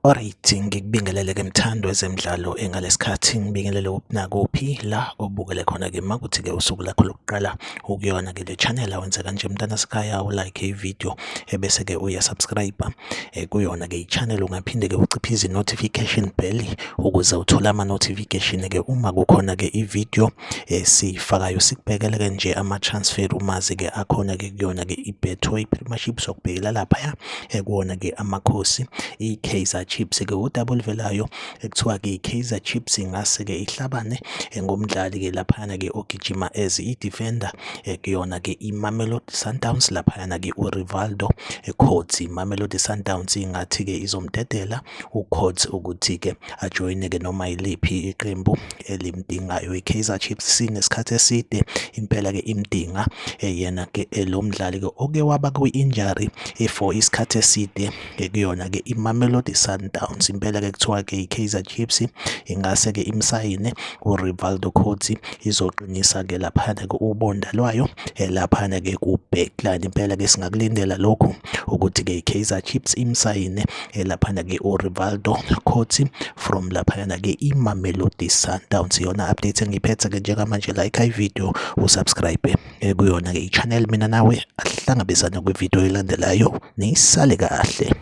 Alright, ngikubingelele-ke mthandi wezemidlalo engalesikhathi ngibingelele nakuphi la obukele khona-ke makuthi-ke usuku lakho lokuqala ukuyona-ke le channel awenze kanje mntana sekhaya ulike i-video ebese-ke uya-subscribe kuyona-ke i-channel. Ungaphinde-ke uciphize i-notification bell ukuze uthole ama-notification-ke uma kukhona-ke i-video esiyifakayo. Sikubhekele-ke nje ama-transfer umazi-ke akhona-ke kuyona-ke i-Betway Premiership, sokubhekela laphaya ekuwona-ke amakhosi i-Kaizer Chiefs-ke udaba oluvelayo ekuthiwa-ke i-Kaizer Chiefs ingase-ke ihlabane ngomdlali-ke laphayana-ke ogijima as i-defender kuyona-ke i-Mamelodi Sundowns laphayana-ke uRivaldo Coetzee. Mamelodi Sundowns ingathi-ke izomdedela uCoetzee ukuthi-ke ajoyine-ke noma yiliphi iqembu elimdingayo. I-Kaizer Chiefs sinesikhathi eside impela-ke imdinga yena-ke lo mdlali-ke oke waba kwi-injury for isikhathi eside kuyona-ke i-Mamelodi Sundowns. Impela-ke kuthiwa-ke i-Kaizer Chiefs ingase-ke imsayine uRivaldo Coetzee, izoqinisa-ke laphana-ke ubonda lwayo laphana-ke ku-backline. Impela-ke singakulindela lokhu ukuthi-ke i-Kaizer Chiefs imsayine laphana-ke uRivaldo Coetzee from laphayana-ke i-Mamelodi Sundowns. Iyona update engiyiphethe-ke njengamanje. Like i-video, usubscribe kuyona-ke i-channel. Mina nawe ahlangabezane kwividiyo elandelayo, nisale kahle.